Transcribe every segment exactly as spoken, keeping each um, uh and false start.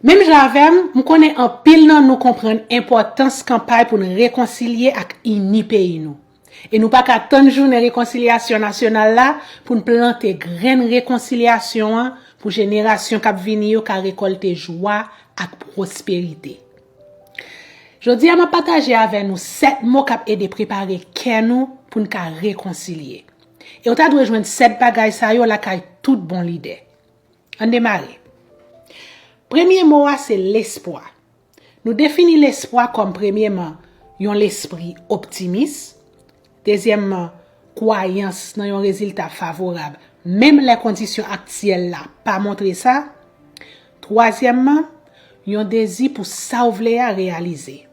Menm jan avè m, m konnen anpil nan nou konprann enpòtans kanpay pou n rekonsilye ak ini peyi nou. E nou pa ka tann jounen rekonsilyasyon nasyonal la pou n plante grenn rekonsilyasyon an pou jenerasyon k ap vini yo ka rekòlte jwa ak pwosperite. Jodi a, m ap pataje avè nou sèt mo k ap ede prepare kè nou pou n ka rekonsilye. E w ta dwe jwenn sèt bagay sa yo lakay tout bon lidè. Ann demare. Premye mo a se lespwa. Nou defini lespwa kòm, premyeman, yon lespri optimis, dezyèmman, kwayans nan yon rezilta favorab, menm lè kondisyon aktyèl la pa montre sa, twazyèmman, yon dezi pou sa w vle a reyalize.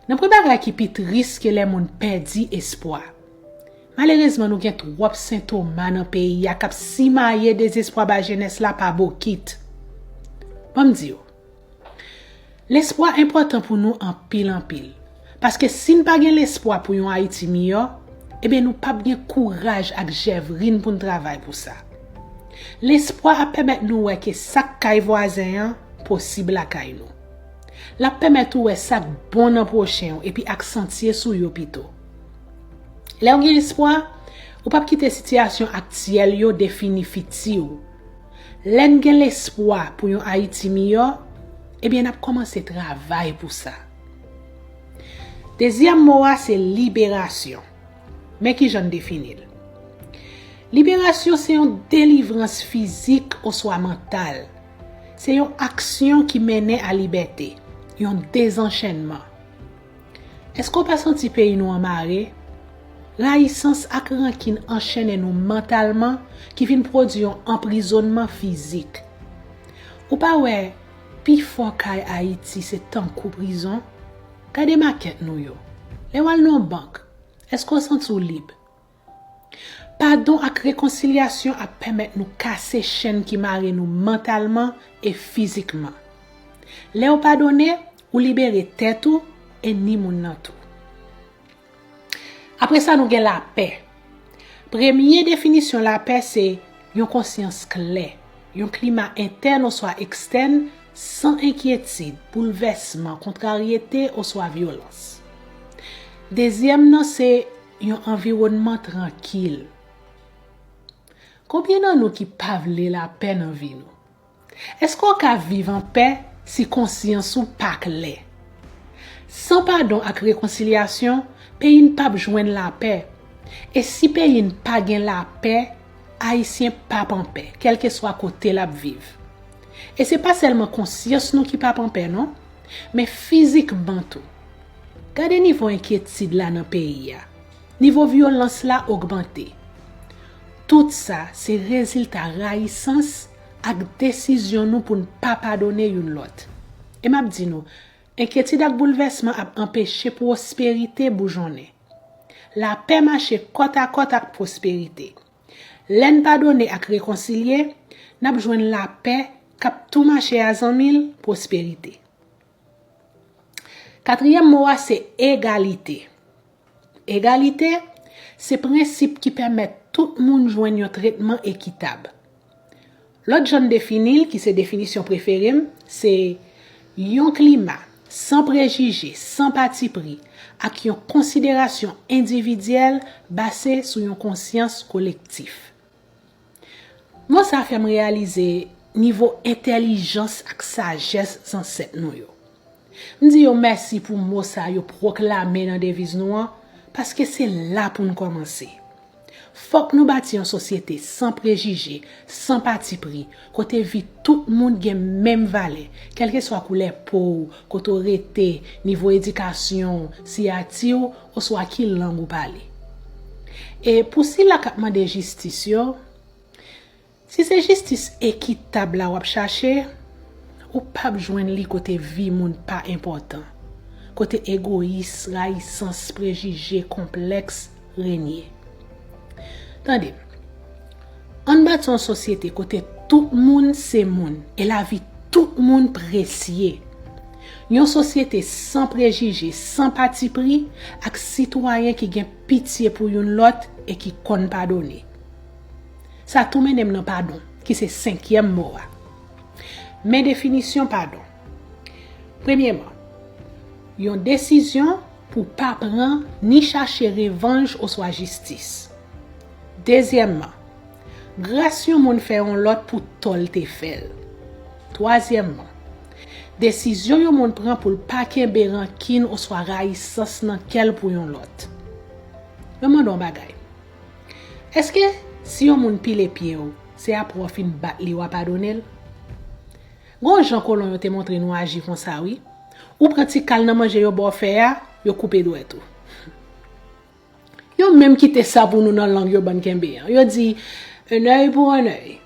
Nan pwen bagay ki pi tris ke lè moun pèdi espwa. Malerezman, nou gen twòp Sen Toma nan peyi a k ap simaye dezespwa bay jenès la pa bokit. Ban m di w, lespwa enpòtan pou nou anpil, anpil. Paske si n pa gen lespwa pou yon Ayiti miyò, ebyen nou p ap gen kouraj ak jèvrin pou n travay pou sa. Lespwa ap pèmèt nou wè ke sa k kay vwazen an posib lakay nou. L ap pèmèt ou wè sa k bon nan pwochen w epi aksantye sou yo pito. Lè w gen espwa, ou p ap kite sitiyasyon aktyèl yo defini fiti w. Lè n gen lespwa pou yon Ayiti miyò, ebyen n ap kòmanse travay pou sa. Dezyèm mo a se liberasyon. Men ki jan n defini l. Liberasyon se yon delivrans fizik oswa mantal. Se yon aksyon ki mennen a libète, yon dezanchenman. Èske w pa santi peyi nou an mare? Rayisans ak rankin anchennen nou mantalman ki vin pwodui yon anprizonnman fizik. Ou pa wè, pifò kay Ayiti se tankou prizon? Gade makèt nou yo. Lè w al nan yon bank, èske w santi w lib? Padon ak rekonsilyasyon ap pèmèt nou kase chenn ki mare nou mantalman e fizikman. Lè w padone, ou libere tèt ou e ni moun nan tou. Apre sa, nou gen lapè. Premye definisyon lapè se yon konsyans klè, yon klima entèn oswa ekstèn san enkyetid, boulvèsman, kontraryete oswa vyolans. Dezyèm nan se yon anviwònman trankil. Konbyen nan nou ki pa vle lapè nan vi nou? Èske w ka viv anpè si konsyans ou pa klè? San padon ak rekonsilyasyon, peyi n p ap jwenn lapè. E si peyi n pa gen lapè, Ayisyen p ap anpè, kèlkeswa kote l ap viv. E se pa sèlman konsyans nou ki p ap anpè non, men fizikman tou. Gade nivo enkyetid la nan peyi a. Nivo vyolans la ogmante. Tout sa se rezilta rayisans ak desizyon nou pou n pa padone youn lòt. E m ap di nou, enkyetid ak boulvèsman ap anpeche pwosperite boujonnen. Lapè mache kòtakòt ak pwosperite. Lè n padone ak rekonsilye, n ap jwenn lapè k ap tou mache a zanmi l, pwosperite. Katriyèm mo a se egalite. Egalite se prensip ki pèmèt tout moun jwenn yon tretman ekitab. Lòt jan n defini l, ki se definisyon prefere m, se yon klima san prejije, san patipri, ak yon konsiderasyon endividyèl base sou yon konsyans kolektif. Mo sa fè m reyalize nivo entèlijans ak sajès zansèt nou yo. M di yo mèsi pou mo sa yo pwoklame nan deviz nou an, paske se la pou n kòmanse. Fòk nou bati yon sosyete san prejije, san patipri, kote vi tout moun gen menm valè, kèlkeswa koulè po w, kote w rete, nivo edikasyon w, siyati w, oswa ki lang ou pale. E pou sila k ap mande jistis yo, si se jistis ekitab la w ap chache, ou p ap jwenn li kote vi moun pa enpòtan, kote egoyis, rayisans, prejije, konplèks renye. Tande, ann bati yon sosyete kote tout moun se moun e lavi tout moun presye. Yon sosyete san prejije, san patipri, ak sitwayen ki gen pitye pou youn lòt e ki konn padone. Sa tou mennen m nan padon, ki se senkyèm mo a. Men definisyon padon. Premyèman, yon desizyon pou pa pran ni chache revanj oswa jistis. Dezyèmman, gras yon moun fè yon lòt pou tò l te fè l. Twazyèmman, desizyon yon moun pran pou l pa kenbe rankin oswa rayisans nan kè l pou yon lòt. Mwen mande w yon bagay. Èske si yon moun pile pye w, se apre w fin bat li w a padone l? Gon jan kolon yo te montre nou aji konsa wi. Ou pran ti kal nan manje yo ba w fè a, yo koupe dwèt ou. Yo menm kite sa pou nou nan lang yo bann kenbe an. Yo di, un œil pour un œil.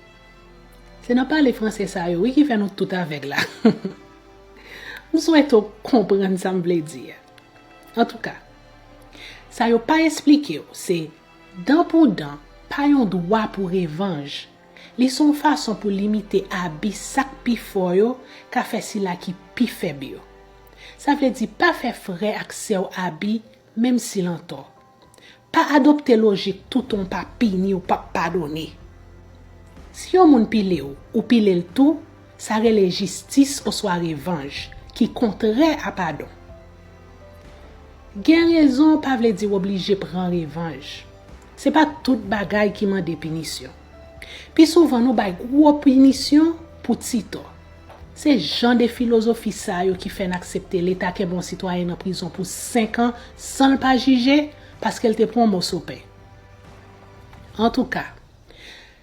Se nan pale franse sa yo wi ki fè nou tout avèg la. M swete w konprann sa m vle di a. Antouka, sa yo pa esplike w se dan pou dan, pa yon dwa pou revanj. Li se yon fason pou limite abi sa k pi fò yo ka fè sila ki pi fèb yo. Sa vle di pa fè frè ak sè w abi, menm si l antò. Pa adopte lojik toutan w pa pini, w p ap padone. Si yon moun pile w, ou pile l tou, sa rele jistis oswa revanj, ki kontrè a padon. Gen rezon pa vle di w oblije pran revanj. Se pa tout bagay ki mande pinisyon. Pi souvan nou bay gwo pinisyon pou ti tò. Se jan de filozofi sa yo ki fè n aksepte Leta kenbe yon sitwayen nan prizon pou senk an san l pa jije paske l te pran yon moso pen. Antouka,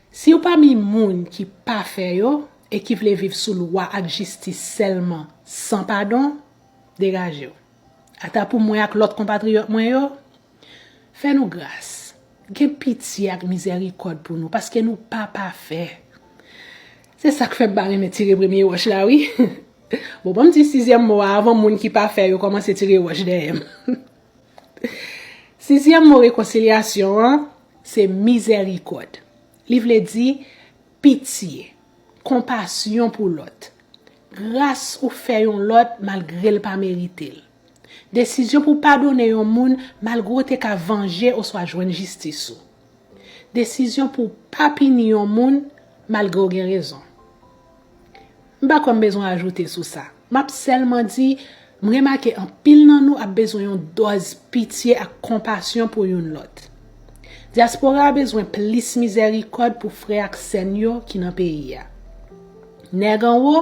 si w pami moun ki pafè yo e ki vle viv sou lwa ak jistis sèlman san padon, degaje w. Ata pou mwen ak lòt konpatriyòt mwen yo, fè nou gras, gen pitye ak mizèrikòd pou nou, paske nou pa pafè. Se sa k fè m pa renmen tire premye wòch la, wi. Bon, ban m di sizyèm mo a avan moun ki pafè yo kòmanse tire wòch dèyè m. Sizyèm mo rekonsilyasyon an, se mizèrikòd. Li vle di pitye, konpasyon pou lòt. Gras ou fè yon lòt malgre l pa merite l. Desizyon pou padone yon moun malgre w te ka vanje oswa jwenn jistis ou. Desizyon pou w pa pini yon moun malgre w gen rezon. M pa kwè m bezwen ajoute sou sa. M ap sèlman di, m remake anpil nan nou ap bezwen yon dòz pitye ak konpasyon pou youn lòt. Dyaspora a bezwen plis mizèrikòd pou frè ak sè n yo ki nan peyi a. Nèg anwo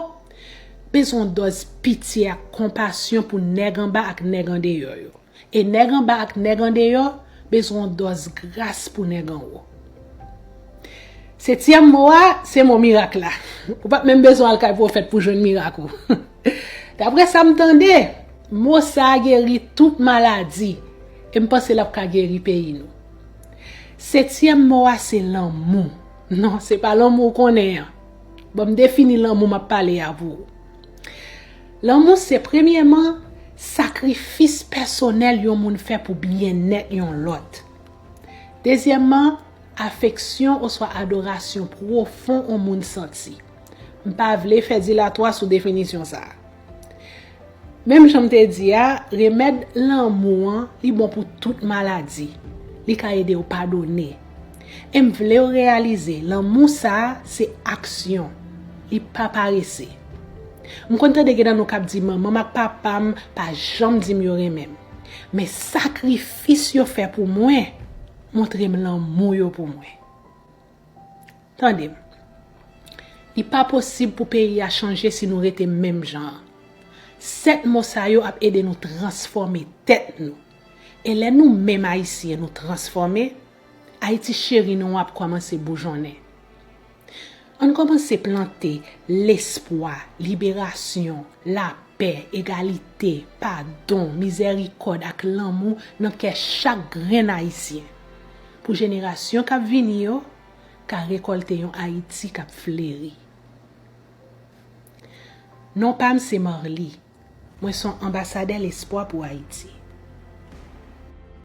bezwen yon dòz pitye ak konpasyon pou nèg anba ak nèg andeyò yo. E nèg anba ak nèg andeyò bezwen yon dòz gras pou nèg anwo. Setyèm mo a, se mo mirak la. Ou p ap menm bezwen al kay pwofèt pou jwenn mirak ou. Daprè sa m tande, mo sa a geri tout maladi, e m panse l ap ka geri peyi nou. Setyèm mo a se lanmou. Non, se pa lanmou w konnen an. Ban m defini lanmou m ap pale a pou ou. Lanmou se premyèman sakrifis pèsonèl yon moun fè pou byennèt yon lòt. Dezyèmman, afeksyon oswa adorasyon pwofon yon moun santi. M pa vle fè dilatwa sou definisyon sa a. Menm jan m te di a, remèd lanmou an, li bon pou tout maladi. Li ka ede w padone. E m vle w reyalize, lanmou sa a, se aksyon. Li pa parese. M konn tande gen nan nou k ap di, manman m ak papa m pa janm di m yo renmen m. Men sakrifis yo fè pou mwen, montre m lanmou yo pou mwen. Tande m. Li pa posib pou peyi a chanje si nou rete menm jan an. Sèt mo sa yo ap ede nou transfòme tèt nou. E lè nou menm Ayisyen nou transfòme, Ayiti cheri nou an ap kòmanse boujonnen. Ann kòmanse plante lespwa, liberasyon, lapè, egalite, padon, mizèrikòd ak lanmou nan kè chak grenn Ayisyen. Pou jenerasyon k ap vini yo, ka rekòlte yon Ayiti k ap fleri. Non pa m se Marly. Mwen se yon anbasadè lespwa pou Ayiti.